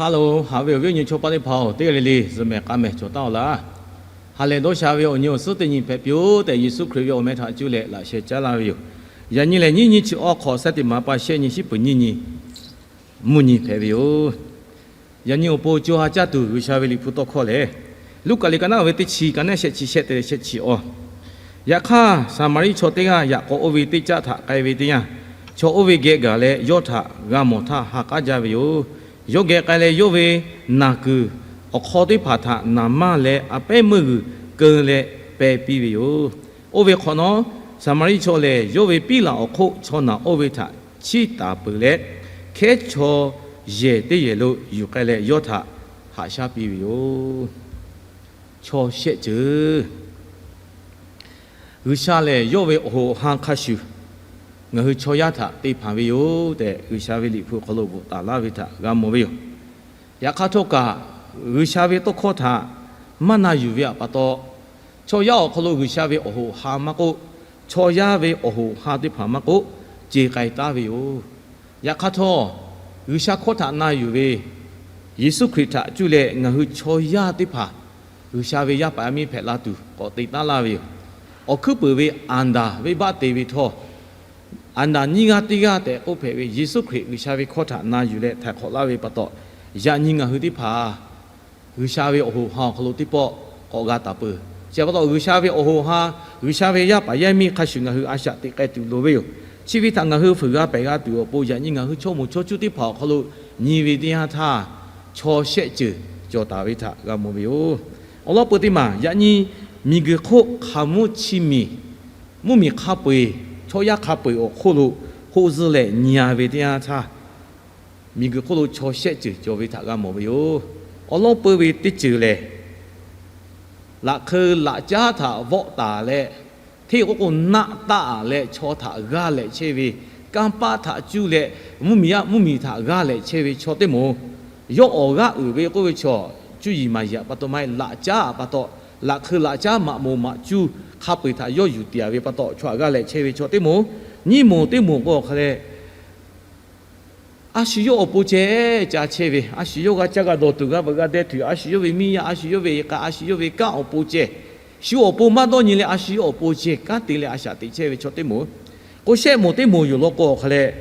Hello, haꞈ ve awˬ viˉ awˬ nyi chaw paˆ teˇ hpaˍ-oˬ, teˇ g'aˇ le le zuhꞈ mehˍ k'a mehˍ cawˬ taˉ-aw laˇ. Ha lehˬ dawˇ sha ve awˬ nyi awˬ suhˉ teˇ nyi hpehꞈ piˇ-oˬ tehꞈ, Yeˍsuˆ Hkriꞈ ve awˬ meh htaꞈ cuˇ leh laꞈ sheh caˉ laˇ ve yoˬ. Yaꞈ nyi lehˬ, nyiˇ nyi chi awˬ hk'awꞈ seh teˇ maˍ pa shehˆ nyi shiˉ peuˍ nyiˇ nyi mvuhˇ nyi hpehꞈ ve yoˬ. Yaꞈ nyi awˬ pon co ha caˇ tuˬ G'uiˬsha ve Liꞈ hpu tawˇ hkawˇ lehˬ, Luˉkaꞈ liꞈ ka naˆ ve teˇ chi ka naˆ shehˆ chi shehˆ te leh shehˆ chi awˬ. Yaꞈ hk'aˇ, Saˍmaˍriˆ chaw teˇ g'aˇ yaꞈ k'aw oˇ ve teˇ caˆ htaꞈ k'ai ve teˇ yanˇ, chaw oˇ ve geh gaˬ leh yawˇ htaꞈ g'a mawˬ htaˇ ha k'aˉ jaˇ ve yoˬ. Yawˇ geh k'ai leh yawˇ ve naˬ kuiˬ awˬ hk'aw teˇ hpaˍ htaꞈ naˍ manˇ leh a pehˉ meuˇ g'uiˬ keu leh peh piˇ ve yoˬ. Oˇ ve hk'awꞈ nawˉ, Saˍmaˍriˆ chaw lehˬ, yawˇ ve piˉ laꞈ awˬ hk'oˆ chaw naˬ oˇ ve htaꞈ chiˇ taˍ peuˬ leh, hkehˉ chaw yehˬ teˇ yehˬ lo yuˬ k'ai leh yawˇ htaꞈ haꞈ shaˉ piˇ ve yoˬ. Chaw shehˆ ceuˬ. G'uiˬsha lehˬ, yawˇ ve awˬ hoꞈ awˬ han hk'a shuˍ ngaˬ hui chaw yaˇ htaꞈ te hpanˍ ve yoˬ tehꞈ, G'uiˬsha ve Liꞈ hpu awˬ hk'aw lo bvuhꞈ taˍ laˇ ve htaꞈ g'a mawˬ ve yoˬ. Yaꞈ hk'aˇ htawˇ kaꞈ, G'uiˬsha ve tawˇ hkawˇ htaꞈ maˇ na yuˬ ve pa taw, chaw yaˇ awˬ hk'aw lo G'uiˬsha ve awˬ hoꞈ awˬ han maˇ k'oˆ, chaw yaˇ ve awˬ hoꞈ awˬ han teˇ hpaˍ maˇ k'oˆ, ce k'ai taˉ ve yoˬ. Yaꞈ hk'aˇ htawˇ, G'uiˬsha hkawˇ htaꞈ na yuˬ ve Yeˍsuˆ Hkriꞈ htaꞈ cuˇ leh ngaˬ hui chaw yaˇ teˇ hpaˍ G'uiˬsha ve yaˇ paˍ yaˇ miˇ hpehꞈ la tuˬ k'awꞈ te taˉ laˇ ve yoˬ. Awˬ hkuiˉ puiˍ ve Aˍdanˍ venˇbaˆ te ve htawˇ, Aˍdanˍ nyiˇ g'aˇ teˇ g'aˇ tehꞈ k'oˆ hpehꞈ ve Yeˍsuˆ Hkriꞈ G'uiˬsha ve hkawˇ htaꞈ na yuˬ leh htaiˍ hk'awꞈ laˇ ve pa taw, yaꞈ nyi ngaˬ hui teˇ hpaˍ G'uiˬsha ve awˬ hoꞈ awˬ han awˬ hk'aw lo teˇ pawˆ k'awꞈ g'a taˍ peuˬ. Chi pa taw, G'uiˬsha ve awˬ hoꞈ awˬ han, G'uiˬsha ve yaˇ paˍ yaˇ miˇ hk'a shuˍ ngaˬ hui a shaꞈ teꞈ k'ai tuˬ loˍ ve yoˬ. Chi ve htaꞈ ngaˬ hui fuiˍ g'a pehˬ g'a tuˬ awˬ pon, yaꞈ nyi ngaˬ hui chaw moˍ chaw cuˇ teˇ hpaˍ awˬ hk'aw lo nyi ve teˇ yanˇ htaˇ, chaw shehˆ ceuˬ cawˬ taˍ ve htaꞈ g'a mawˬ ve yoˬ. Awˬ lawn peu teˇ maˬ, yaꞈ nyi miˬguiˬ hk'oˆ hk'aˬ mvuhˇ chi miˬ, mvuhˇmiˬ hk'a peu-eˬ, chaw yaˇ hk'a peu-eˬ awˬ hk'oˆ lo hoˆ zuhˇ leh nyi-a ve teˇ yanˇ htaˇ, miˬguiˬ hk'oˆ lo chaw shehˆ ceuˬ cawˬ ve htaꞈ g'a mawˬ ve yoˬ. Awˬ lawn peu ve teˇ ceuˬ lehˬ, laꞈ hk'eu laꞈ caˉ htaꞈ vawˆ taˍ leh, hteˇ k'oˆ k'o naˆ taˆ leh chaw htaꞈ g'aˇ lehꞈ chehˇ ve, kanˇ paˆ htaꞈ cuˇ leh mvuhˇmiˬ yaˇ mvuhˇmiˬ htaꞈ g'aˇ lehꞈ chehˇ ve chaw teˇ moˍ, yawˇ awˬ g'aˇ uiˍ ve k'oˆ ve chaw, cuˇ yiˍ maˍ yiˍ pa taw maˇ heˆ, laꞈ caˉ pa taw, laꞈ hk'eu laꞈ caˉ maꞈ moˍ maꞈ cuˇ hk'a peu-eˬ htaꞈ yawˇ yuˬ tiˍ-a ve pa taw, chaw htaꞈ g'aˇ lehꞈ chehˇ ve chaw teˇ moˍ, nyiˇ moˍ teˇ moˍ k'o hk'a leh, a shu yawˇ awˬ pon ceh ca chehˇ ve, a shu yawˇ g'a caˇ g'a dawˬ tuˬ g'a veuꞈ g'a deh tuˬ, a shu yawˇ ve miˇ yaˇ, a shu yawˇ ve k'a, a shu yawˇ ve kanˉ awˬ pon ceh, shu awˬ pon maˇ dawˇ nyi leh a shu yawˇ awˬ pon ceh kanˉ te leh a shaꞈ teꞈ chehˇ ve chaw teˇ moˍ, k'o shehˆ moˍ teˇ moˍ yoˬ law k'o hk'a leh,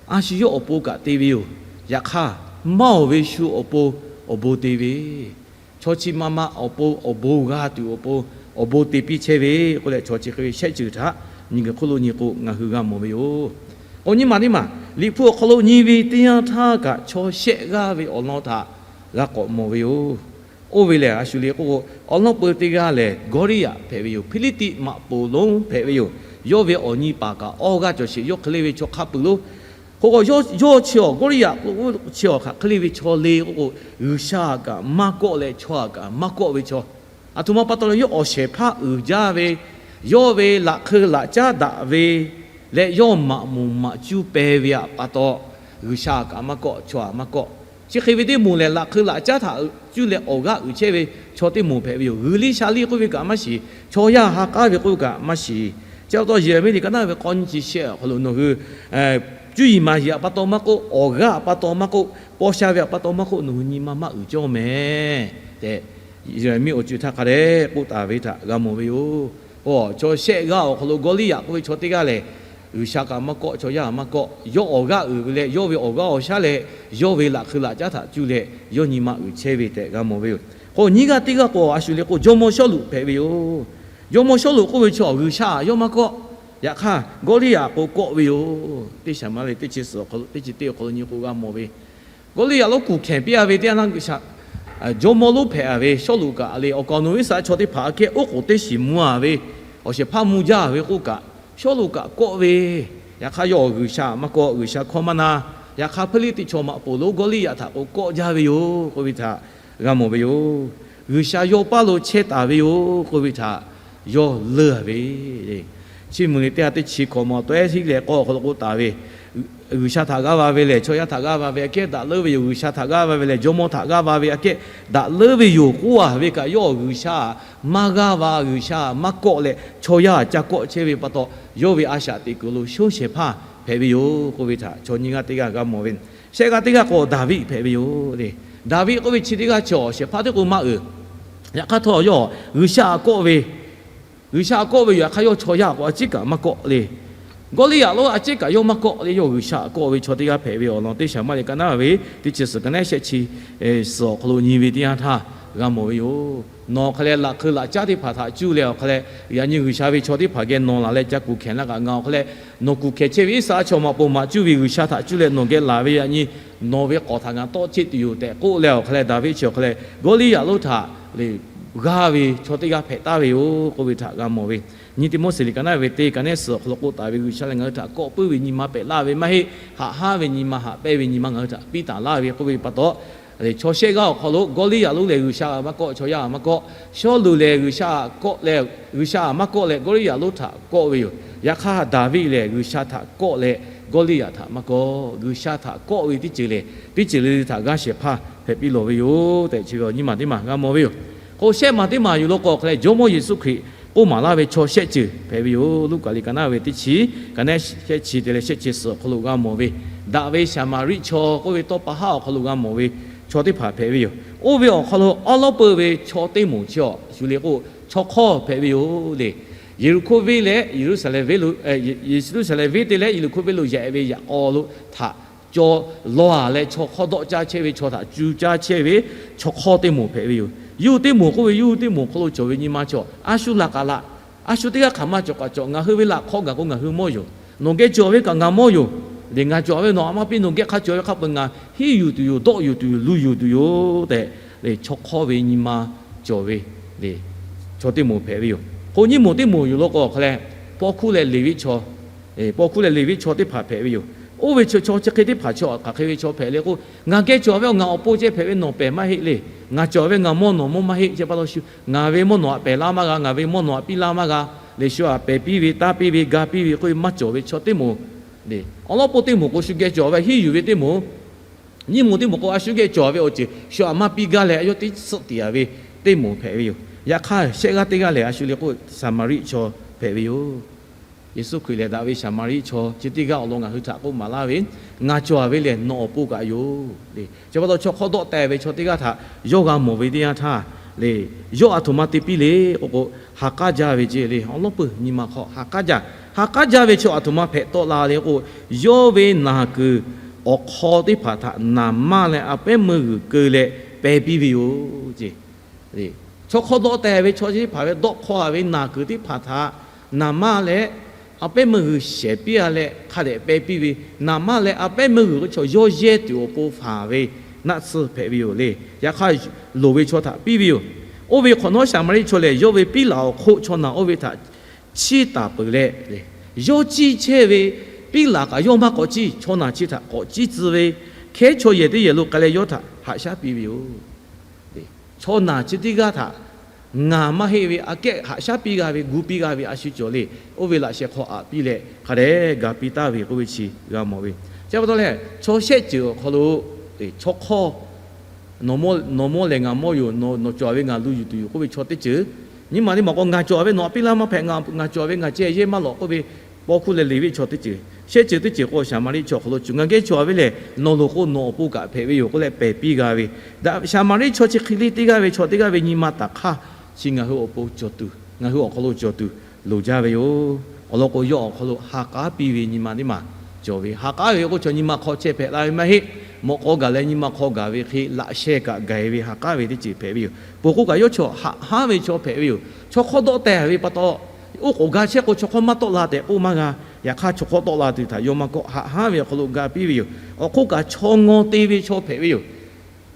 a shu yawˇ awˬ pon kaꞈ te ve yoˬ. Yaꞈ hk'aˇ, maˇ-oˬ ve shu awˬ pon awˬ bon te ve, chaw chi ma ma awˬ pon awˬ bon g'a tuˬ awˬ pon awˬ bon te piˇ chehˇ ve k'oˆ leh, chaw chi hk'e ve shehˆ ceuˬ htaꞈ miˬguiˬ hk'oˆ lo nyi k'o ngaˬ hui g'a mawˬ ve yoˬ. K'o nyi ma teˇ maˬ, Liꞈ hpu awˬ hk'aw lo nyi ve teˇ yanˇ htaˇ kaꞈ chaw shehˆ g'aˇ ve awˬ lawn htaꞈ g'a k'awꞈ mawˬ ve yoˬ. Oˇ ve lehˬ, a shu le k'oˆ k'o, awˬ lawn peu teˇ g'aˇ lehˬ Gawˇliˇyaꞈ hpehꞈ ve yoˬ. Hpiˇliˇtiˆ maꞈ poˍ lonˉ hpehꞈ ve yoˬ. Yawˇ ve awˬ nyi paˍ kaꞈ awˇ g'aˇ cawˬ sheˍ, yawˇ hk'e le ve chaw hk'a peuˬ lonˉ. K'o k'o, yawˇ chi awˬ Gawˇliˇyaꞈ k'o, chi awˬ hk'aˬ hk'e le ve chaw le k'oˆ k'o, G'uiˬsha kaꞈ maˇ kawˆ leh chaw htaꞈ kaꞈ maˇ kawˆ ve chaw. Aˬ htoꞈ ma pa taw leh yawˇ awˬ shehˍ hpaˇ uiˍ jaˇ ve, yawˇ ve laꞈ hk'eu laꞈ caˉ daꞈ ve leh yawˇ maꞈ moˍ maꞈ cuˇ peh ve pa taw, G'uiˬsha kaꞈ maˇ kawˆ, chaw htaꞈ maˇ kawˆ. Chi hk'e ve teˇ moˍ lehˬ, laꞈ hk'eu laꞈ caˉ htaꞈ cuˇ leh awˬ g'aˇ uiˍ chehˇ ve chaw teˇ moˍ hpehꞈ ve yoˬ. G'uiˬ liˇ sha liˇ k'oˆ ve kaꞈ maˇ shiˍ, chaw yaˇ ha k'aˉ ve k'oˆ ve kaꞈ maˇ shiˍ. Chi pa taw Yeˍraˍmiˆ liꞈ ka naˆ ve k'awˇ nyiˇ chi shehˆ awˬ hk'aw lo nawˬ hui cuˇ yiˍ maˍ yiˍ pa taw maˇ k'oˆ, awˬ g'aˇ pa taw maˇ k'oˆ, paw sha ve pa taw maˇ k'oˆ, nawˬ hui nyi ma maˇ uiˍ cawˇ mehˍ tehꞈ, Yeˍraˍmiˆ awˬ ceuˬ htaˇ hk'a dehꞈ k'oˆ taˍ ve htaꞈ g'a mawˬ ve yoˬ. K'o, chaw shehˆ g'aˇ awˬ hk'aw lo Gawˇliˇyaꞈ k'oˆ ve chaw teˇ g'aˇ lehˬ, G'uiˬsha kaꞈ maˇ kawˆ, chaw yaˇ maˇ kawˆ, yawˇ awˬ g'aˇ uiˍ ve leh yawˇ ve awˬ g'aˇ awˬ shaˉ leh yawˇ ve laꞈ hk'eu laꞈ caˉ htaꞈ cuˇ leh yawˇ nyi ma uiˍ chehˇ ve tehꞈ g'a mawˬ ve yoˬ. K'o, nyiˇ g'aˇ teˇ g'aˇ k'o, a shu le k'o, jawˇmawˇ Sawˉluꞈ hpehꞈ ve yoˬ. Jawˇmawˇ Sawˉluꞈ k'oˆ ve chaw G'uiˬsha yawˇ maˇ kawˆ. Yaꞈ hk'aˇ, Gawˇliˇyaꞈ k'o kawˆ ve yoˬ. Teˇ Saˍmaˍriˆ teˇ chi suhˍ awˬ hk'aw lo, teˇ chi teˇ awˬ hk'aw lo nyi k'o g'a mawˬ ve, Gawˇliˇyaꞈ lonˉ kuˬ hkehˍ piˇ-a ve teˇ yanˇ, G'uiˬsha jawˇmawˇ lonˉ hpehꞈ-a ve Sawˉluꞈ kaꞈ le, awˬ kaˍ awˬ nu Iˉsaˍreˍlaˆ chaw teˇ hpaˍ aꞈ kehˉ oˉ k'oˍ teˇ shiˍ mvuh-a ve, awˬ shehˍ hpaˇ mvuh jaˇ ve k'oˆ kaꞈ, Sawˉluꞈ kaꞈ kawˆ ve. Yaꞈ hk'aˇ, yawˇ G'uiˬsha maˇ kawˆ, G'uiˬsha hkawˇ maˇ na. Yaꞈ hk'aˇ, Hpiˇliˇtiˆ chaw maꞈ poˍ lonˉ Gawˇliˇyaꞈ htaꞈ k'o kawˆ jaˇ ve yoˬ k'oˆ ve htaꞈ g'a mawˬ ve yoˬ. G'uiˬsha yawˇ paˇ lo chehˇ taˍ ve yoˬ k'oˆ ve htaꞈ yawˇ leunˇ-a ve. Chiˇ mvuh liꞈ teˇ ha teˇ chi hkawꞈ ma tawehˉ hiˆ leh k'awˇ awˬ hk'aw lo k'oˆ taˍ ve, G'uiˬsha htaꞈ g'aˇ va ve lehˬ, chaw yaˇ htaꞈ g'aˇ va ve aꞈ kehˉ daꞈ leunˇ ve yoˬ. G'uiˬsha htaꞈ g'aˇ va ve lehˬ, jawˇmawˇ htaꞈ g'aˇ va ve aꞈ kehˉ daꞈ leunˇ ve yoˬ k'oˆ-a ve kaꞈ, yawˇ G'uiˬsha maˇ g'aˇ va, G'uiˬsha maˇ kawˆ leh chaw yaˇ ca kawˆ chehˇ ve pa taw, yawˇ ve a shaꞈ teꞈ kuiˬ lo shonˉ shehˍ hpaˇ hpehꞈ ve yoˬ k'oˆ ve htaꞈ chaw nyiˇ g'aˇ teˇ g'aˇ g'a mawˬ ve. Shehˆ g'aˇ teˇ g'aˇ k'o, Daˍviˆ hpehꞈ ve yoˬ le. Daˍviˆ k'oˆ ve chi teˇ g'aˇ chi awˬ shehˍ hpaˇ teˇ k'o maˇ uiˍ. Yaꞈ hk'aˇ htawˇ yawˇ G'uiˬsha htaꞈ kawˆ ve, G'uiˬsha htaꞈ kawˆ ve yoˬ. Yaꞈ hk'aˇ yawˇ chaw yaˇ k'o a ciˉ kaꞈ maˇ kawˆ le. Gawˇliˇyaꞈ lonˉ a ciˉ kaꞈ yawˇ maˇ kawˆ le. Yawˇ G'uiˬsha htaꞈ kawˆ ve chaw teˇ g'aˇ hpehꞈ ve awˬ lawn teˇ Saˍmaˍriˆ ka naˉ ve teˇ chi suhˍ ka naˉ shehˆ chi suhˍ awˬ hk'aw lo nyi ve teˇ yanˇ htaˇ g'a mawˬ ve yoˬ. Nawˬ hk'a leh laꞈ hk'eu laꞈ caˉ teˇ hpaˍ htaꞈ cuˇ leh awˬ hk'a leh, yaꞈ nyi G'uiˬsha ve chaw teˇ hpaˍ geh nawˬ laˬ leh ca kuˬ hkehˬ laˇ kaꞈ ngaˬ awˬ hk'a leh, nawˬ kuˬ hkehˬ chehˇ ve Iˉsaˍreˍlaˆ chaw maꞈ poˍ maꞈ cuˇ ve G'uiˬsha htaꞈ cuˇ leh nawˬ geh laˬ ve yaꞈ nyi nawˬ ve k'awˍ htaꞈ ngaˬ tawˆ cheˆ tuˬ yoˬ tehꞈ k'oˆ leh awˬ hk'a leh, Daˍviˆ chi awˬ hk'a leh Gawˇliˇyaꞈ lonˉ htaꞈ g'aˇ ve chaw teˇ g'aˇ hpehꞈ taˍ ve yoˬ k'oˆ ve htaꞈ g'a mawˬ ve. Nyi Tiˆmoˉseˍ liꞈ ka naˉ ve teˇ ka naˉ suhˍ awˬ hk'aw lo k'oˆ taˍ ve, G'uiˬsha lehˬ ngaˬ hui htaꞈ kawˆ puiˉ ve nyi ma pehꞈ laˇ ve maˇ heˆ. Haꞈ hanˉ ve nyi ma, haꞈ pehnˇ ve nyi ma ngaˬ hui htaꞈ piˇ taˍ laˇ ve k'oˆ ve pa taw, chaw shehˆ g'aˇ awˬ hk'aw lo Gawˇliˇyaꞈ lonˉ lehˬ G'uiˬsha maˇ kawˆ, chaw yaˇ maˇ kawˆ. Sawˉluꞈ lehˬ G'uiˬsha kawˆ leh, G'uiˬsha maˇ kawˆ leh Gawˇliˇyaꞈ lonˉ htaꞈ kawˆ ve yoˬ. Yaꞈ hk'aˇ Daˍviˆ lehˬ G'uiˬsha htaꞈ kawˆ leh Gawˇliˇyaꞈ htaꞈ maˇ kawˆ. G'uiˬsha htaꞈ kawˆ ve teˇ ceuˬ lehˬ, teˇ ceuˬ le le htaꞈ g'aˇ shehˍ hpaˇ hpehꞈ piˇ lawˬ ve yoˬ tehꞈ chi ve awˬ nyi ma teˇ maˬ g'a mawˬ ve yoˬ. K'o shehˆ maˬ teˇ maˬ yuˬ lo k'o awˬ hk'a leh Jawˇmawˇ Yeˍsuˆ Hkriꞈ k'oˆ maˍ laˇ ve chaw shehˆ ceuˬ hpehꞈ ve yoˬ. Luˉkaꞈ liꞈ ka naˉ ve teˇ chi, ka naˉ shehˆ chi te leh shehˆ chi suhˍ awˬ hk'aw lo g'a mawˬ ve, daꞈ ve Saˍmaˍriˆ chaw k'oˆ ve tawˇ pa haˉ awˬ hk'aw lo g'a mawˬ ve chaw teˇ hpaˍ hpehꞈ ve yoˬ. Oˇ ve awˬ hk'aw lo awˉ lawˉ peuˇ ve chaw teˇ moˍ chi awˬ shu le k'o, chaw hk'awˇ hpehꞈ ve yoˬ le. Yeˍriˆhkoˇ venˇ leh Yeˍruˆsaˍlehnˍ venˇ lo, Yeˍruˆsaˍlehnˍ venˇ te leh Yeˍriˆhkoˇ venˇ lo yaꞈ-e ve yaꞈ k'aw lo htaꞈ caw law-a leh chaw hk'awˇ dawˆ caˇ chehˇ ve, chaw htaꞈ cu caˇ chehˇ ve chaw hk'awˇ teˇ moˍ hpehꞈ ve yoˬ. Yawˇ hui teˇ moˍ k'oˆ ve, yawˇ hui teˇ moˍ awˬ hk'aw lo cawˬ ve nyi ma chaw, a shu laˬ kaꞈ laꞈ, a shu teˇ g'aˇ hk'aˬ maˇ cawˬ kaꞈ cawˬ, ngaˬ hui ve laꞈ hk'aw gaˬ k'o ngaˬ hui mawˇ yoˬ. Nawˬ geh cawˬ ve kaꞈ ngaˬ mawˇ yoˬ. Lehˬ ngaˬ cawˬ ve nawˬ htaꞈ maˇ piˇ, nawˬ geh hk'a cawˬ ve hk'a peu-eˬ ngaˬ hiˉ yuˬ tuˬ yoˬ, dawˆ yuˬ tuˬ yoˬ, lu yuˬ tuˬ yoˬ tehꞈ, chaw hk'awˇ ve nyi ma cawˬ ve chaw teˇ moˍ hpehꞈ ve yoˬ. K'o nyiˇ moˍ teˇ moˍ yuˬ lo k'o awˬ hk'a leh, paw hkuˇ leh Leˍviˆ chaw, paw hkuˇ leh Leˍviˆ chaw teˇ hpaˍ hpehꞈ ve yoˬ. Oˇ ve chaw chi hk'e teˇ hpaˍ chi hk'aˬ hk'e ve chaw hpehꞈ le k'o, ngaˬ geh cawˬ ve awˬ ngaˬ awˬ pon ceh hpehꞈ ve, nawˬ pehˬ maˇ heˆ le. Ngaˬ cawˬ ve ngaˬ mawˇ nawˬ mawˇ maˇ heˆ. Chi pa taw shu ngaˬ ve mawˇ nawˬ htaꞈ pehˬ laˇ maˇ g'a, ngaˬ ve mawˇ nawˬ htaꞈ piˇ laˇ maˇ g'a. Lehˬ shu htaꞈ pehˬ piˇ ve, taˇ piˇ ve, ga piˇ ve k'oˆ ve maˇ cawˬ ve chaw teˇ moˍ le. Awˉ lawˉ pon teˇ moˍ k'o shu geh cawˬ ve hiˉ yuˬ ve teˇ moˍ. Nyiˇ moˍ teˇ moˍ k'o a shu geh cawˬ ve awˬ ceuˬ shu htaꞈ maˇ piˇ gaˇ leh yawˇ teˇ suhˆ tiꞈ-a ve teˇ moˍ hpehꞈ ve yoˬ. Yaꞈ hk'aˇ shehˆ g'aˇ teˇ g'aˇ lehˬ a shu le k'o Saˍmaˍriˆ chaw hpehꞈ ve yoˬ. Yeˍsuˆ Hkriꞈ lehˬ daꞈ ve Saˍmaˍriˆ chaw chi teˇ g'aˇ awˬ lawn ngaˬ hui htaꞈ k'oˆ maˍ laˇ ve, ngaˬ cawˬ ve lehˬ nawˬ awˬ pon kaꞈ yoˬ le. Chi pa taw chaw hk'awˇ dawˆ teh ve chaw teˇ g'aˇ htaꞈ yawˇ g'a mawˬ ve teˇ yanˇ htaˇ le, yawˇ a htoꞈ ma te piˇ le k'o k'o, ha k'aˉ jaˇ ve ceh le. Awˉ lawˉ peuˬ nyi ma hk'aw ha k'aˉ jaˇ. Ha k'aˉ jaˇ ve chaw a htoꞈ ma hpehꞈ tawˆ la le k'o, yawˇ ve naˬ kuiˬ awˬ hk'aw teˇ hpaˍ htaꞈ naˍ manˇ leh a pehˉ meuˇ g'uiˬ keu leh peh piˇ ve yoˬ ceh. Chaw hk'awˇ dawˆ teh ve chaw chi teˇ hpaˍ ve dawˆ hk'aw-a ve naˬ kuiˬ teˇ hpaˍ htaꞈ naˍ manˇ leh a pehˉ meuˇ g'uiˬ shehˍ piˇ-a leh hk'a dehꞈ peh piˇ ve, naˍ manˇ leh a pehˉ meuˇ g'uiˬ k'o chaw yawˇ yehˇ tuˬ awˬ pon faˍ ve naˆ tsuhˇ hpehꞈ ve yoˬ le. Yaꞈ hk'aˇ loˍ ve chaw htaꞈ piˇ ve yoˬ. Oˇ ve hk'awꞈ nawˉ Saˍmaˍriˆ chaw lehˬ yawˇ ve piˉ laꞈ awˬ hk'oˆ chaw naˬ oˇ ve htaꞈ chiˇ taˍ peuˬ leh, yawˇ chiˇ chehˇ ve piˉ laꞈ kaꞈ yawˇ maˇ k'awꞈ chiˇ, chaw naˬ chi htaꞈ k'awꞈ chiˇ tcuh ve, hkehˉ chaw yehˬ teˇ yehˬ lo k'ai leh yawˇ htaꞈ haꞈ shaˉ piˇ ve yoˬ. Chaw naˬ chi teˇ g'aˇ htaꞈ ngaˬ maˇ heˆ ve aꞈ kehˉ haꞈ shaˉ piˇ g'a ve, gu piˇ g'a ve a shu cawˬ le. Oˇ ve laꞈ sheh hk'aw aꞈ piˇ leh hk'a dehꞈ ga piˇ taˍ ve k'oˆ ve chi g'a mawˬ ve. Chi pa taw leh chaw shehˆ ceuˬ awˬ hk'aw lo chaw hk'awˇ nawˬ mawˇ lehˬ ngaˬ mawˇ yoˬ, nawˬ cawˬ ve ngaˬ lu yuˬ tuˬ yoˬ k'oˆ ve chaw teˇ ceuˬ. Nyi ma teˇ maˬ k'o ngaˬ cawˬ ve nawˬ htaꞈ piˇ laˇ maˇ hpehꞈ, ngaˬ cawˬ ve ngaˬ ceh yehˇ maˇ lawꞈ k'oˆ ve paw hkuˇ leh Leˍviˆ chaw teˇ ceuˬ. Shehˆ ceuˬ teˇ ceuˬ k'o Saˍmaˍriˆ chaw awˬ hk'aw lo cawˬ, ngaˬ geh cawˬ ve lehˬ nawˬ loˍ k'o nawˬ awˬ pon kaꞈ hpehꞈ ve yoˬ k'oˆ leh pehˬ piˇ g'a ve. Daꞈ Saˍmaˍriˆ chaw chi hk'e le teˇ g'aˇ ve chaw teˇ g'aˇ ve nyi ma taˍ hk'aˇ chi ngaˬ hui awˬ pon cawˬ tuˬ, ngaˬ hui awˬ hk'aw lo cawˬ tuˬ loˍ jaˇ ve yoˬ. Awˬ lawn k'o yawˇ awˬ hk'aw lo ha k'aˉ piˇ ve nyi ma teˇ maˬ cawˬ ve. Ha k'aˉ ve k'o chaw nyi ma hk'aw chehˇ hpehꞈ la ve maˇ heˆ. Mawꞈ k'aw gaˬ leh nyi ma hk'aw gaˬ ve hk'e laꞈ sheh kaꞈ gaˬ-e ve ha k'aˉ ve teˇ ceuˬ hpehꞈ ve yoˬ. Peuˬ k'o kaꞈ yawˇ chaw haꞈ hanˉ ve chaw hpehꞈ ve yoˬ. Chaw hk'awˇ dawˆ teh ve pa taw, oˇ k'oˍ ga chehˇ k'o chaw hk'awˇ maˇ tawˆ la tehꞈ k'oˆ maˇ g'a. Yaꞈ hk'aˇ chaw hk'awˇ tawˆ la tuˬ htaꞈ yawˇ maˇ kawˆ, haꞈ hanˉ ve awˬ hk'aw lo ga piˇ ve yoˬ. Awˬ hk'oˆ kaꞈ chaw ngaw te ve chaw hpehꞈ ve yoˬ.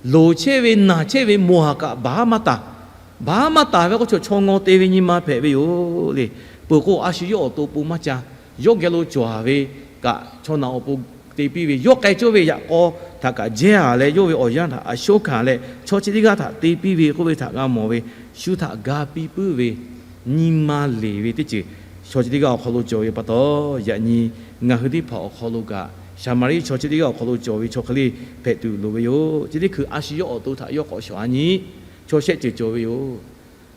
Loˍ chehˇ ve naˬ chehˇ ve mawˬ haˍ kaꞈ baˬ maˇ taˍ. Baˬ maˇ taˍ ve k'o chaw chaw ngaw te ve nyi ma hpehꞈ ve yoˬ le. Peuˬ k'o a shu yawˇ awˬ to pon maˇ ca. Yawˇ geh lo cawˬ ve kaꞈ chaw naˬ awˬ pon te piˇ ve, yawˇ k'ai cawˇ ve yaꞈ k'aw htaꞈ kaꞈ jehˇ-a leh yawˇ ve awˬ yanˇ htaꞈ a shoˉ hkanˍ leh chaw chi teˇ g'aˇ htaꞈ te piˇ ve k'oˆ ve htaꞈ g'a mawˬ ve, shu htaꞈ ga piˇ puiˉ ve nyi ma leˬ ve teˇ ceuˬ chaw chi teˇ g'aˇ awˬ hk'aw lo cawˬ ve pa taw, yaꞈ nyi ngaˬ hui teˇ hpaˍ awˬ hk'aw lo kaꞈ Saˍmaˍriˆ chaw chi teˇ g'aˇ awˬ hk'aw lo cawˬ ve chaw hk'e le hpehꞈ tuˬ loˍ ve yoˬ. Chi teˇ hkui a shu yawˇ awˬ to htaꞈ yawˇ k'awꞈ shawˍ-a nyi. Chaw shehˆ ceuˬ cawˬ ve yoˬ.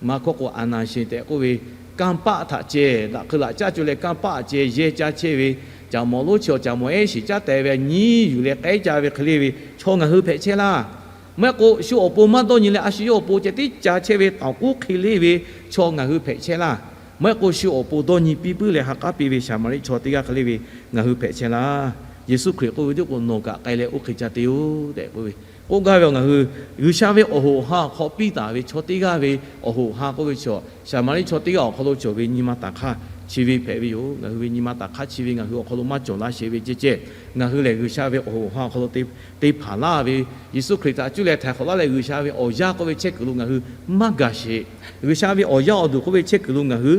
Maˇ hkawˇ k'o aˍnaˍsheˍ tehꞈ k'oˆ ve kanˇ paˆ htaꞈ ceh daꞈ hk'eu laꞈ caˉ co leh kanˇ paˆ ceh yehˇ caˇ chehˇ ve, caˍ mawˬ lonˉ chi awˬ caˍ mawˬ ehˉ shiˍ caˉ teh ve nyiˉ yuˬ leh k'ehˉ caˇ ve hk'e le ve chaw ngaˬ hui hpehꞈ chehˇ laˇ. Maˇ heˆ k'o, shu awˬ pon maˇ dawˇ nyi leh a shu yawˇ awˬ pon ceh tiˉ ca chehˇ ve tawˍ k'oˉ hk'e le ve chaw ngaˬ hui hpehꞈ chehˇ laˇ. Maˇ heˆ k'o, shu awˬ pon dawˇ nyi piˇ puiˉ leh ha k'aˉ piˇ ve Saˍmaˍriˆ chaw teˇ g'aˇ hk'e le ve ngaˬ hui hpehꞈ chehˇ laˇ. Yeˍsuˆ Hkriꞈ k'oˆ ve teˇ k'o, Nawˬ kaꞈ k'ai leh oˇ hk'e ca te-oˬ tehꞈ k'oˆ ve, k'oˆ gaˇ ve awˬ ngaˬ hui G'uiˬsha ve awˬ hoꞈ awˬ ha awˬ hk'aw piˇ taˍ ve chaw teˇ g'aˇ ve awˬ hoꞈ awˬ ha k'oˆ ve chaw, Saˍmaˍriˆ chaw teˇ g'aˇ awˬ hk'aw lo cawˬ ve nyi ma taˍ hk'aˇ chi ve hpehꞈ ve yoˬ. Ngaˬ hui ve nyi ma taˍ hk'aˇ chi ve ngaˬ hui awˬ hk'aw lo maˇ cawˬ laˇ sheˍ ve ceh ceh, ngaˬ hui lehˬ G'uiˬsha ve awˬ hoꞈ awˬ ha awˬ hk'aw lo te te hpanˍ laˇ ve, Yeˍsuˆ Hkriꞈ htaꞈ cuˇ leh htaiˍ hk'awꞈ laˇ leh G'uiˬsha ve awˬ yaˇ k'oˆ ve chehˇ kuiˬ lo ngaˬ hui maˇ gaˬ sheˍ. G'uiˬsha ve awˬ yaˇ awˬ duˬ k'oˆ ve chehˇ kuiˬ lo ngaˬ hui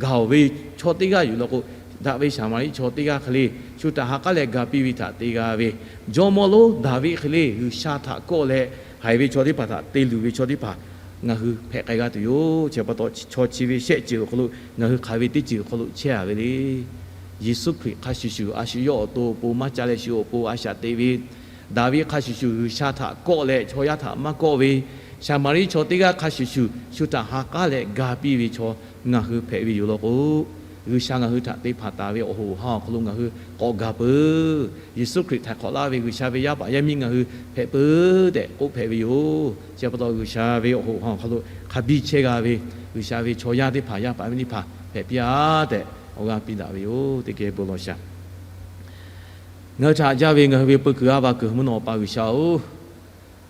gaˬ-oˬ ve chaw teˇ g'aˇ yoˬ law k'o, daꞈ ve Saˍmaˍriˆ chaw teˇ g'aˇ hk'e le shu htaꞈ ha k'aˉ leh ga piˇ ve htaꞈ te g'a ve, jawˇmawˇ lonˉ Daˍviˆ hk'e le G'uiˬsha htaꞈ kawˆ leh haiˬ ve chaw teˇ hpaˍ htaꞈ te luˬ ve chaw teˇ hpaˍ ngaˬ hui hpehꞈ k'ai g'a tuˬ yoˬ. Chi pa taw, chaw chi ve shehˆ ceuˬ awˬ hk'aw lo ngaˬ hui hk'aˬ ve teˇ ceuˬ awˬ hk'aw lo chehˇ-a ve le. Yeˍsuˆ Hkriꞈ hk'a shuˍ shuˍ a shu yawˇ awˬ to awˬ pon maˇ ca leh shu awˬ pon a shaꞈ teꞈ ve, Daˍviˆ hk'a shuˍ shuˍ G'uiˬsha htaꞈ kawˆ leh chaw yaˇ htaꞈ maˇ kawˆ ve, Saˍmaˍriˆ chaw teˇ g'aˇ hk'a shuˍ shuˍ shu htaꞈ ha k'aˉ leh ga piˇ ve chaw ngaˬ hui hpehꞈ ve yoˬ law k'o, G'uiˬsha ngaˬ hui htaꞈ te hpanˍ taˍ ve awˬ hoꞈ awˬ ha awˬ hk'aw lo ngaˬ hui k'awꞈ gaˬ peuˬ. Yeˍsuˆ Hkriꞈ htaiˍ hk'awꞈ laˇ ve G'uiˬsha ve yaˇ paˍ yaˇ miˇ ngaˬ hui hpehꞈ peuˬ tehꞈ k'oˆ hpehꞈ ve yoˬ. Chi pa taw, G'uiˬsha ve awˬ hoꞈ awˬ ha awˬ hk'aw lo hk'a biˇ chehˇ g'a ve, G'uiˬsha ve chaw yaˇ teˇ hpaˍ yaˇ paˍ yaˇ miˇ teˇ hpaˍ hpehꞈ piˇ-a tehꞈ awˬ g'aˇ piˇ daꞈ ve yoˬ. Teˇ geh bon lawˬ shaˍ. Ngaˬ hui htaꞈ haꞈ jaˇ ve ngaˬ hui ve peu kuiˬ g'aˇ va kuiˬ mvuhˇ naw Awˬ pa G'uiˬsha-oˬ,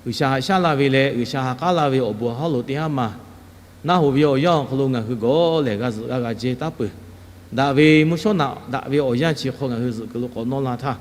G'uiˬsha haꞈ shaˉ laˇ ve leh G'uiˬsha ha k'aˉ laˇ ve awˬ bon awˬ hawˉ lo teˇ haˉ ma naˆ hoꞈ ve awˬ yanˇ awˬ hk'aw lo ngaˬ hui gawˬ lehˬ g'a zuhꞈ g'aˇ g'a jehˇ taˉ peuˬ. Daꞈ ve mvuhˇ shawˉ naꞈ daꞈ ve awˬ yanˇ chi hk'aw ngaˬ hui zuhꞈ kuiˬ lo k'awꞈ nawˇ la htaˇ,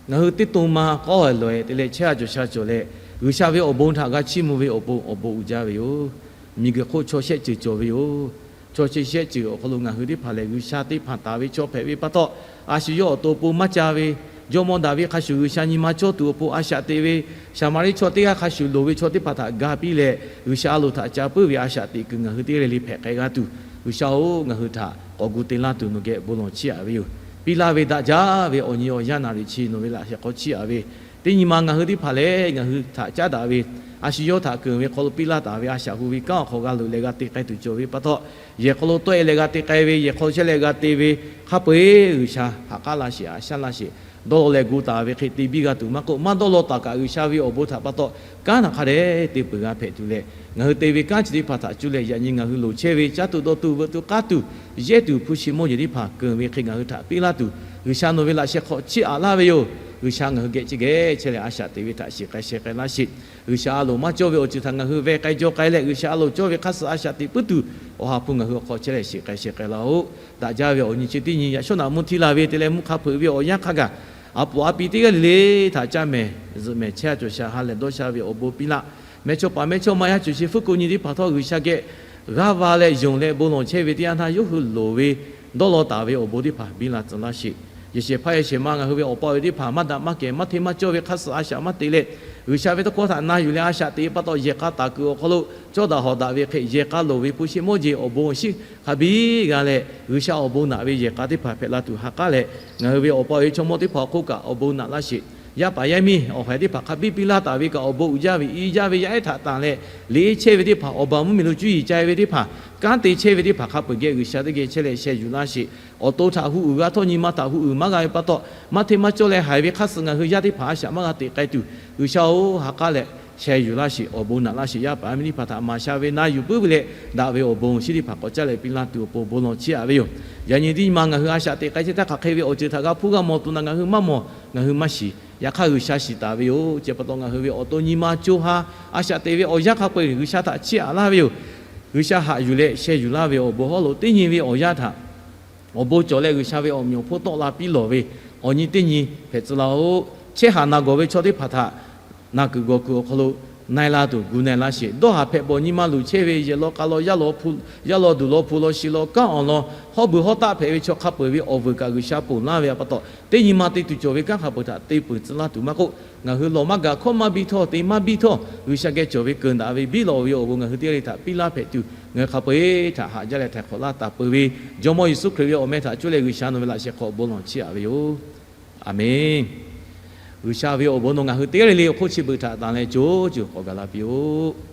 ngaˬ hui teˇ to ma k'awˇ loꞈ-e te leh chehˇ-a cawˬ sha cawˬ leh, G'uiˬsha ve awˬ bon htaꞈ g'a chiˇ mvuh ve awˬ pon awˬ bon uiˍ jaˇ ve yoˬ. Miˬguiˬ hk'oˆ chaw shehˆ ceuˬ cawˬ ve yoˬ. Chaw chi shehˆ ceuˬ awˬ hk'aw lo ngaˬ hui teˇ hpaˍ lehˬ G'uiˬsha te hpanˍ taˍ ve chaw hpehꞈ ve pa taw, a shu yawˇ awˬ to awˬ pon maˇ ca ve, jawˇmawˇ Daˍviˆ hk'a shuˍ G'uiˬsha nyi ma cawˇ tuˬ awˬ pon a shaꞈ teꞈ ve, Saˍmaˍriˆ chaw teˇ g'aˇ hk'a shuˍ loˍ ve chaw teˇ hpaˍ htaꞈ ga piˇ leh, G'uiˬsha a loˍ htaꞈ ca puiˉ ve a shaꞈ teꞈ kuiˬ ngaˬ hui teˇ g'aˇ le le hpehꞈ k'ai g'a tuˬ, G'uiˬsha-oˬ, ngaˬ hui htaꞈ k'awꞈ gu te laˇ tuˬ nawˬ geh bon lawˬ chiˇ aꞈ ve yoˬ. Piˇ laˇ ve daꞈ jaˇ ve awˬ nyi awˬ yanˇ naˍ riˍ chi nawˬ ve laꞈ shehˍ hk'aw chiˇ aꞈ ve, teˇ nyi ma ngaˬ hui teˇ hpaˍ lehˬ ngaˬ hui htaꞈ caˉ daꞈ ve, a shu yawˇ htaꞈ keunˍ ve hk'aw lo piˇ laˇ taˍ ve a shaꞈ hu ve kanˉ awˬ hk'aw g'a loꞈ leh g'a te k'ai tuˬ cawˬ ve pa taw, yehˬ hk'aw lo tawˆ-e leh g'a te k'ai ve, yehˬ hk'aw lo chehˇ leh g'a te ve, hk'a peu-eˬ G'uiˬsha ha k'aˉ laˇ sheˍ, haꞈ shaˉ laˇ sheˍ. Dawˇ law leh gu taˍ ve hk'e te biˇ g'a tuˬ maˇ k'oˆ, maˇ dawˇ law taˍ kaꞈ G'uiˬsha ve awˬ bon htaꞈ pa taw kanˉ htaꞈ hk'a dehꞈ te peuˬ g'a hpehꞈ tuˬ leh, ngaˬ hui te ve kanˉ chi teˇ hpaˍ htaꞈ cuˇ leh yaꞈ nyi ngaˬ hui loˍ chehˇ ve caˇ tuˬ dawˇ tuˬ veuꞈ tuˬ k'aˉ tuˬ yehˇ tuˬ hpu shi mawˇ jeˬ teˇ hpaˍ keunˍ ve hk'e ngaˬ hui htaꞈ piˇ laˇ tuˬ, G'uiˬsha nawˬ ve laꞈ sheh hk'aw chiˇ aꞈ laˇ ve yoˬ. G'uiˬsha ngaˬ hui geh chi geh chehˇ leh a shaꞈ teꞈ ve htaꞈ shiˍ k'ai sheh k'ai laˇ sheˍ. G'uiˬsha a loˍ maˇ cawˇ ve awˬ ceuˬ htaꞈ ngaˬ hui veh k'ai jaw k'ai leh, G'uiˬsha a loˍ cawˇ ve hk'a suh a shaꞈ teꞈ puiˉ tuˬ, Awˬ ha hpu ngaˬ hui awˬ hk'aw chehˇ leh shiˍ k'ai sheh k'ai laˇ-oˆ. Daꞈ jaˇ ve awˬ nyi chi teˇ nyi yaꞈ shawˉ naꞈ mvuhˇ htiˇ la ve te leh mvuhˇ hk'a hpeuꞈ ve awˬ yanˇ hk'a gaˬ, a poˍ a pi teˇ g'aˇ le le htaꞈ caˇ mehˍ zuhꞈ mehˍ chehˇ-a cawˬ sha ha lehˬ dawˇ sha ve awˬ bon piˇ laˇ. Mehˇchawˇ paˍ mehˇchawˇma yaˇ cawˬ sheˍ hpfuhˇ ko nyi teˇ hpaˍ htawˇ G'uiˬsha geh g'aˇ va leh yonˍ leh bon lawˬ chehˇ ve teˇ yanˇ htaˇ yawˇ hui loˍ ve dawˇ law taˍ ve awˬ bon teˇ hpaˍ biˇ la tcuh laˇ sheˍ. Yehˬ shehˍ hpaˇ yehˬ shehˍ ma ngaˬ hui ve awˬ pa awˬ e teˇ hpaˍ maˇ daꞈ maˇ kehˬ maˇ hteˇ maˇ cawˇ ve hk'a suh a shaꞈ maˇ teꞈ leh, G'uiˬsha ve tawˇ hkawˇ htaꞈ na yuˬ leh a shaꞈ teꞈ pa taw yehˬ k'a taˍ kuiˬ awˬ hk'aw lo cawˇ daꞈ hawꞈ daꞈ ve hk'e yehˬ k'a loˍ ve hpu shi mawˇ jeˬ awˬ bon awˬ shinˉ hk'a biˇ g'a leh, G'uiˬsha awˬ bon naꞈ ve yehˬ k'a teˇ hpaˍ hpehꞈ la tuˬ ha k'aˉ leh, ngaˬ hui ve awˬ pa awˬ e chaw mawˇ teˇ hpaˍ awˬ hk'oˆ kaꞈ awˬ bon naꞈ laˇ sheˍ. Yaˇ paˍ yaˇ miˇ awˬ haiˬ teˇ hpaˍ hk'a biˇ piˇ laˇ taˍ ve kaꞈ awˬ bon uiˍ jaˇ ve, i jaˇ ve yaˇ ehˉ htaꞈ tanˬ leh, liꞈ chehˇ ve teˇ hpaˍ, awˬ baˬ mvuhˇmiˬ lo cuˇ yiˍ ca-e ve teˇ hpaˍ, kanˉ te chehˇ ve teˇ hpaˍ hk'a peu-eˬ geh G'uiˬsha teˇ geh chehˇ leh sheh yuˬ laˇ sheˍ. Awˬ to htaꞈ hu uiˍ g'a htawˇ nyi ma htaꞈ hu uiˍ maˇ g'a ve pa taw, maˇ hteˇ maˇ cawˇ leh haiˬ ve hk'a suh ngaˬ hui yaˇ teˇ hpaˍ a shaꞈ maˇ g'a teꞈ k'ai tuˬ, G'uiˬsha-oˬ, ha k'aˉ leh sheh yuˬ laˇ sheˍ. Awˬ bon naꞈ laˇ sheˍ. Yaˇ paˍ yaˇ miˇ teˇ hpaˍ htaꞈ maˍ sha ve na yuˬ puiˉ ve leh, daꞈ ve awˬ bon shinˉ teˇ hpaˍ k'awꞈ caˇ leh piˇ laˇ tuˬ awˬ pon bon lawˬ chiˇ aꞈ ve yoˬ. Yaꞈ nyi teˇ nyi ma ngaˬ hui a shaꞈ teꞈ k'ai chehˇ htaˇ hk'aˬ hk'e ve awˬ ceuˬ htaꞈ g'a hpuˇ g'a mawˬ tuˬ naꞈ ngaˬ hui maˇ mawˬ, ngaˬ hui maˇ shiˍ. Yaꞈ hk'aˇ G'uiˬsha shiˍ taˍ ve yoˬ. Chi pa taw ngaˬ hui ve awˬ to nyi ma co ha a shaꞈ teꞈ ve awˬ yanˇ hk'a peu-eˬ G'uiˬsha htaꞈ chiˇ aꞈ laˇ ve yoˬ. G'uiˬsha haꞈ yuˬ leh sheh yuˬ laˇ ve awˬ bon hawˉ lo teˇ nyi ve awˬ yanˇ htaꞈ awˬ bon cawˬ leh G'uiˬsha ve awˬ meꞈ awˬ hponˇ tawˆ la piˇ lawˬ ve awˬ nyi teˇ nyi hpehꞈ tcuh laˇ-oˆ. Chehˇ haˍ naˬ gawˬ ve chaw teˇ hpaˍ htaꞈ naˬ kuiˬ gawˬ kuiˬ awˬ hk'aw lo na-e la tuˬ gu na-e laˇ sheˍ. Dawˇ haˍ hpehꞈ bawˬ nyi ma luˬ chehˇ ve yehˬ law k'a law, yaˇ law duˬ law, hpu law shi law, kanˉ awˬ lawn hawˉ beuˬ hawˉ taˆ hpehꞈ ve chaw hk'a peu-eˬ ve awˬ vuiˬ kaꞈ G'uiˬsha ponˬ laˇ ve pa taw, teˇ nyi ma te tuˬ cawˬ ve kanˉ hk'a peu-eˬ htaꞈ te peuˬ tcuh laˇ tuˬ maˇ k'oˆ, ngaˬ hui lawˬ maˇ gaˬ, hkawˇ maˇ biˇ htawˇ, te maˇ biˇ htawˇ, G'uiˬsha geh cawˬ ve keunˍ daꞈ ve biˇ lawˬ ve awˬ bon ngaˬ hui teˇ g'aˇ le htaꞈ piˇ laˇ hpehꞈ tuˬ, ngaˬ hui hk'a peu-eˬ htaꞈ haꞈ jaˇ leh htaiˍ hk'awꞈ laˇ taˍ peuˬ ve Jawˇmawˇ Yeˍsuˆ Hkriꞈ ve awˬ meh htaꞈ cuˇ leh G'uiˬsha nawˬ ve laꞈ sheh hk'aw bon lawˬ chiˇ aꞈ ve yoˬ. Aˬmenˍ. G'uiˬsha ve awˬ bon nawˬ ngaˬ hui teˇ g'aˇ le le awˬ hk'oˆ chi beuꞈ htaꞈ tanˬ leh co co k'awꞈ gaˬ la piˇ-oˆ.